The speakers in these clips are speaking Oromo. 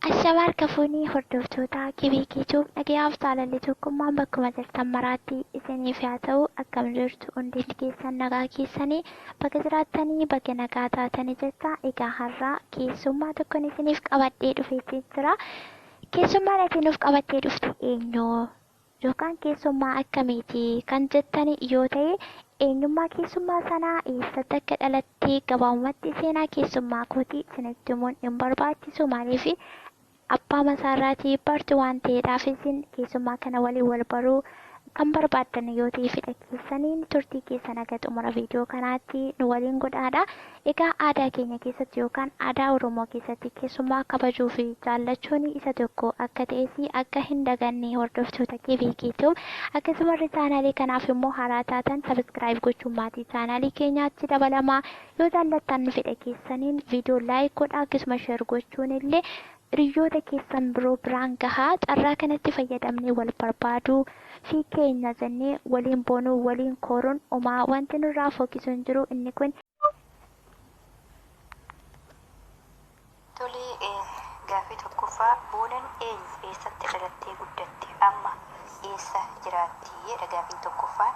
Ashama harka fuunii hordoftoota Kibiikiituuf dhagayaaf jaalalli tokkummaan bakkuma jirtan maraatti isiniif haa ta'u. Akkam jirtu? Hundi keessan nagaa keessanii bakka jiraattanii bakka nagaa taatanii jecha. Egaa har'aa keessummaa tokkon isiniif qabadhee dhufeetii jira. Keessummaan ati nuuf qabattee dhufte eenyu? Yookaan keessummaa akkamiiti kan jettani yoo ta'e, eenyummaa keessummaa sanaa, eessatti akka dhalatte, gabaabumatti seenaa keessummaa kootii isinitti himuun hin barbaachisu. Maaliif? Abbaa masaarraatii bartu waan ta'eedhaaf. Isin keessummaa kana waliin wal baruu kan barbaaddan yoo ta'e, fedha keessaniin turtii keessan haga xumura viidiyoo kanaatti nu waliin godhaadha. Egaa aadaa keenya keessatti yookaan aadaa Oromoo keessatti keessummaa kabajuu fi jaallachuun isa tokko akka ta'es akka hin daganne hordoftoota KBKTube, akkasumarra chaanaalii kanaaf immoo haaraa taatan subscribe gochuun maatii chaanaalii keenyaatti dabalamaa. Yoo jaallattan fedha keessaniin viidiyoo like godhaa, akkasuma share gochuun illee hiriyoota keessan biroo biraan gahaa. Carraa kanatti fayyadamnee wal barbaaduu fi keenya jennee waliin boonuu, waliin kooruun umaa wanti nurraa fooqisu hin jiru inni kun. Tole, gaaffii tokkoffaa: Boonen eenyu? Eessatti dhalattee guddatte? Amma eessa jiraatti? Jedha gaaffiin tokkoffaan.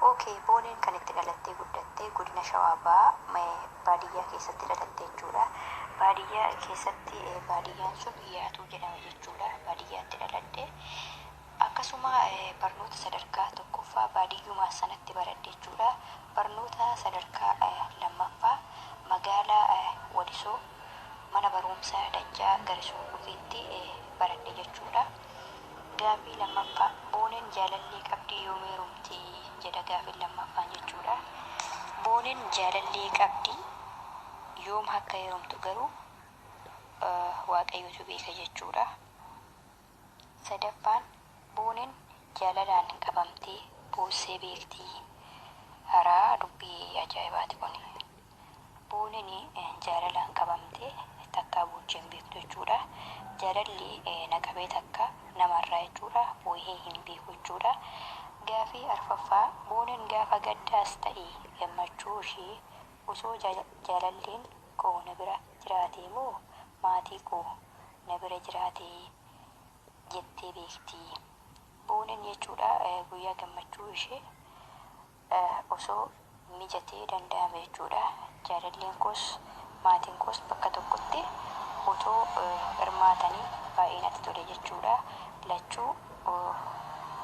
Okay, Booneen kan itti dhalattee guddatte godina Shawaa Bahaa baadiyyaa keessatti dhalatte jechuudha. Baadiyyaa keessatti, baadiyyaan sun Yaatuu jedhama jechuudha. Baadiyyaatti dhaladhe. Akkasuma barnoota sadarkaa tokkoffaa baadiyyuma sanatti baradhe jechuudha. Barnoota sadarkaa lammaffaa magaalaa Walisoo mana barumsaa Daccaa Garisoo Dhugeetti baradhe jechuudha. Gaaffii lammaffaa: Booneen jaalallee qabdii? Yoom heerumti? Jedha gaaffiin lammaffaan jechuudha. Booneen jaalallee qabdi, yoom akka heerumtu garuu Waaqayyotu beeka jechuudha. Sadaffaan: Booneen jaalalaan qabamtee boossee beektii? Haraa dubbii ajaa'ibaati kun. Booneen jaalalaan qabamtee takkaa boochee hin beektu jechuudha. Jaalalli na qabee takka namarraa jechuudha boohee hin beeku jechuudha. Gaafii arfaffaa: Booneen gaafa gaddaas ta'e gammachuu ishee osoo jaalalleen koo na bira jiraatee moo maatii koo na bira jiraatee jettee beektii? Booneen jechuudha guyyaa gammachuu ishee osoo mijatee danda'ame jechuudha, jaalalleen koos maatiin koos bakka tokkotti otoo hirmaatanii baay'ee natti tole jechuudha. Lachuu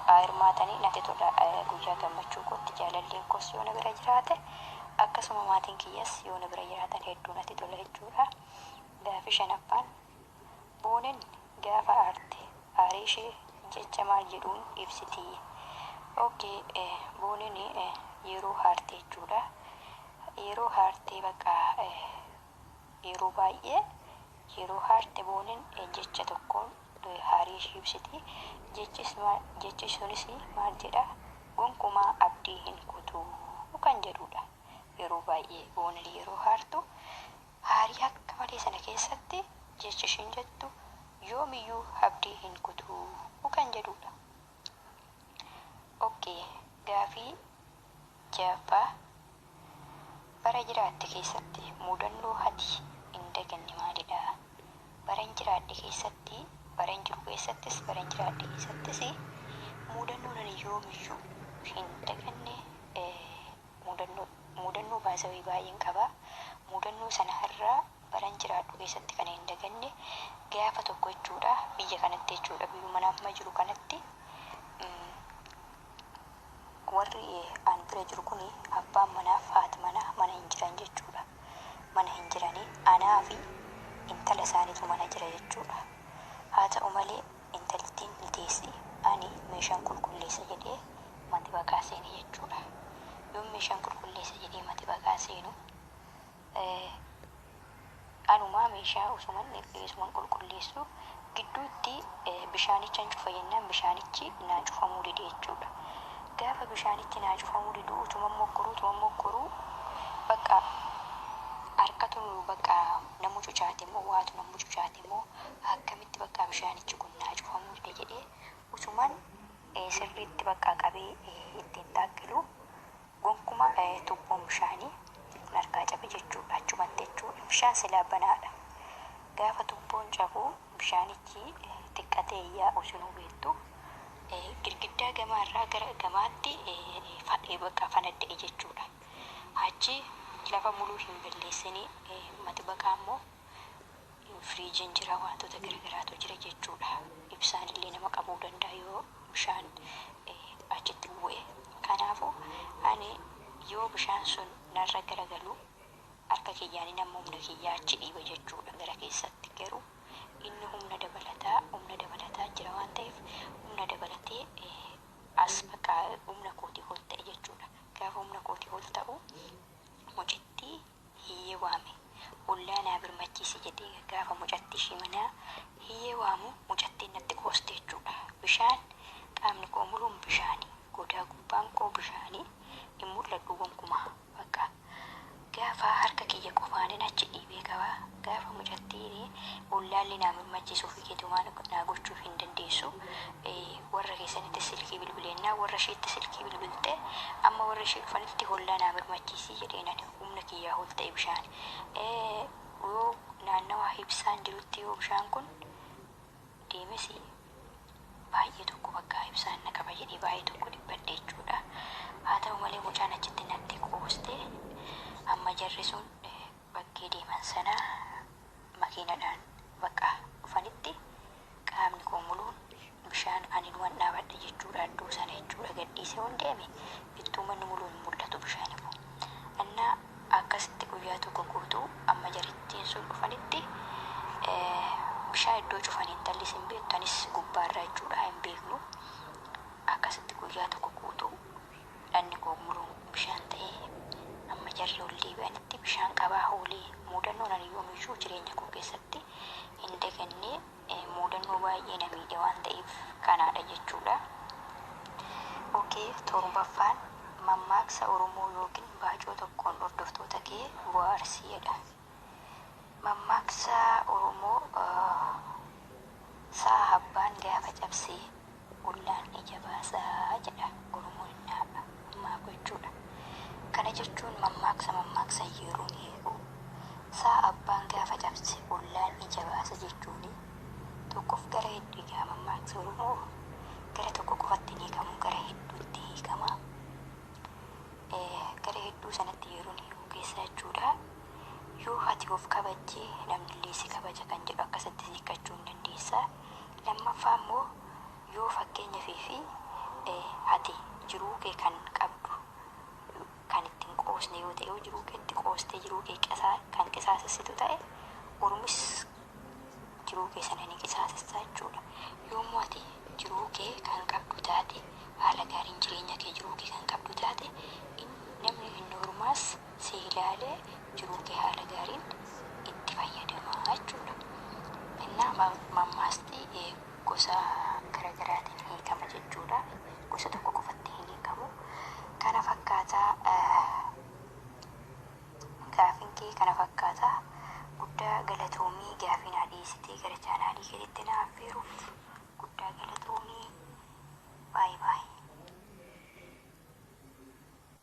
haa hirmaatanii natti tola. Guyyaa gammachuu kootti jaalalleen koos yoo na bira jiraate, akkasuma maatiin kiyyas yoo na bira jiraatan hedduu natti tola jechuudha. Gaaffii shanaffaan: Booneen gaafa aarte aarii ishee jecha maal jedhuun ibsiti? Okay, Booneen yeroo aarte jechuudha. Yeroo aarte bakka yeroo baay'ee yeroo aarte Booneen jecha tokkoon aarii ishee ibsiti. Jechi sunis maal jedha? "Gonkumaa abdii hin kutuu" kan jedhudha. Yeroo baay'ee Booneen yeroo aartu aarii akka malee sana keessatti jechi ishiin jettu "yoomiyyuu abdii hin kutuu" kan jedhudha. Okay, gaafii ja'affaa: Bara jiraatte keessatti mudannoo ati hin daganne maalidha? Baran jiraadhe keessatti, baran jiru keessattis, baran jiraadhe keessattis mudannoon ani yoomiyyuu hin daganne mudannoo baasawii baay'een qaba. Mudannoo sana irraa baran jiraadhu keessatti kan hin daganne gaafa tokko jechuudha, biyya kanatti jechuudha, biyyuma amma jiru kanatti, warri an bira jiru kuni abbaan manaaf haati manaa mana hin jiran jechuudha. Mana hin jiranii, anaa fi intala isaaniitu mana jira jechuudha. Haa ta'u malee intalittiin ni teessi, ani meeshaan qulqulleessa jedhee maxibaqaa seene jechuudha. Yoon meeshaan qulqulleessa jedhee maxibaqaa seenu, anumaa meeshaa usuman usuman qulqulleessu gidduutti bishaanichan cufa jennaan bishaanichi naa cufamuu dide jechuudha. Gaafa bishaanichi naa cufamuu didu utuman mokkoruu bakka harkatu bakka na mucucaate immoo, waatu na mucucaate immoo, akkamitti bakka bishaanichi kun naa cufamuu dide jedhee usuman sirriitti bakka qabee ittiin taakkilu gonkuma tubboon bishaanii harkaa cabe jechuudha, achumatti jechuudha. Bishaan silaa banaadha. Gaafa tubboon cabu Bishaanichi xiqqatee yaa'u sinuu beektu. Girgiddaa gamaarraa gara gamaatti bakka fanadda'e jechuudha. Achi lafa muluu hin balleessinii, mati baqaa immoo firiijiin jira, wantoota garagaraatu jira jechuudha. Ibsaan illee nama qabuu danda'a yoo bishaan achitti bu'e. Kanaafuu ani yoo bishaan sun narra garagalu harka kiyyaanii nama humna kiyyaa achi dhiiba jechuudha gara keessatti. Garuu inni humna dabalataa jira waan ta'eef, humna dabalatee as bakka humna kootii ol ta'e jechuudha. Gaafa humna kootii ol ta'u mucittii hiyyee waame. "Ollaa naa birmachiisi" jedhee gaafa mucatti ishii manaa hiyyee waamu, mucattiin natti qooste jechuudha. Bishaan qaamni koo muluun bishaani. Godaa gubbaan koo bishaani. Hin mul'adhu gonkumaa bakka. Gaafa harka kiyya qofaanin achi dhiibee qaba. Gaafa mucattiin "Ollaalli naa birmachiisuu fi keetumaa naa gochuu hin dandeessu. Warra keessanitti silkii bilbileennaa", warra isheetti silkii bilbilte, "Amma warra ishee dhufanitti hollaa naa birmachiisii" jedheen ani humna kiyyaa ol ta'e bishaan. Yoo naannawa ibsaan jirutti yoo bishaan kun deemes baay'ee tokko bakka ibsaan na qaba jedhee baay'ee tokko dhiphadhe jechuudha. Haa ta'u malee mucaan achitti natti qooste. Amma jarri sun bakkee deeman sana makiinadhaan bakka dhufanitti qaamni koo muluun bishaan, ani du'an dhaabadhe jechuudha iddoo sana jechuudha. Gadhiisee ol deeme, ittuu manni muluun hin mul'atu bishaani kun. Innaa akkasitti guyyaa tokko guutuu amma jarittiin sun dhufanitti bishaan iddoo cufanii intallis hin beektu, anis gubbaarraa jechuudha hin beeknu. Akkasitti guyyaa tokko guutuu dhanni koo muluun bishaan ta'ee amma jarri ol deebi'anitti bishaan qabaa oolee. Muudannoon ani yoomiyyuu jireenya koo keessatti hin daganne, muudannoo baay'ee na miidhe waan ta'eef kanaadha jechuudha. Okay, torbaffaan mammaaksa Oromoo yookiin baacoo tokkoon hordoftoota kee bohaarsiidha. Mammaaksa Oromoo, "Sa'a abbaan gaafa cabsee ollaan ija baasaa" jedha Oromoon innaa mammaaku jechuudha. Kana jechuun mammaaksa yeroon hiiku, sa'a abbaan gaafa cabse ollaan ija baasa jechuun tokkoof gara hedduu egaa mammaaksa Oromoo gara tokko qofatti hin hiikamu, gara hedduutti hiikama. Gara hedduu sanatti yeroon hiiku keessa jechuudha. Yoo ati of kabajjee namni illee si kabaja kan jedhu akkasitti hiikkachuu hin dandeessa. Lammaffaa immoo yoo fakkeenyaa fi ati jiruu kee kan qabdu kan ittiin qoosne yoo ta'e, yoo jiruu keetti qoostee jiruu kee kan qisaasessitu ta'e, ormis jiruu kee sana ni qisaasessa jechuudha. Yommuu ati jiruu kee kan qabdu taate, haala gaariin jireenya kee, jiruu kee kan qabdu taate, namni inni ormaas si ilaalee jiruu kee haala gaariin itti fayyadama jechuudha. Innaa mammaasti gosa garaagaraatiin hiikama jechuudha. Gosa tokko qofatti hin hiikamu. Kana fakkaataa gaafin kee kana fakkaataa. Guddaa galatoomii, gaafii naa dhiyeessitee gara chaanaalii keetitti na affeeruuf guddaa galatoomii. Baay'ee baay'ee.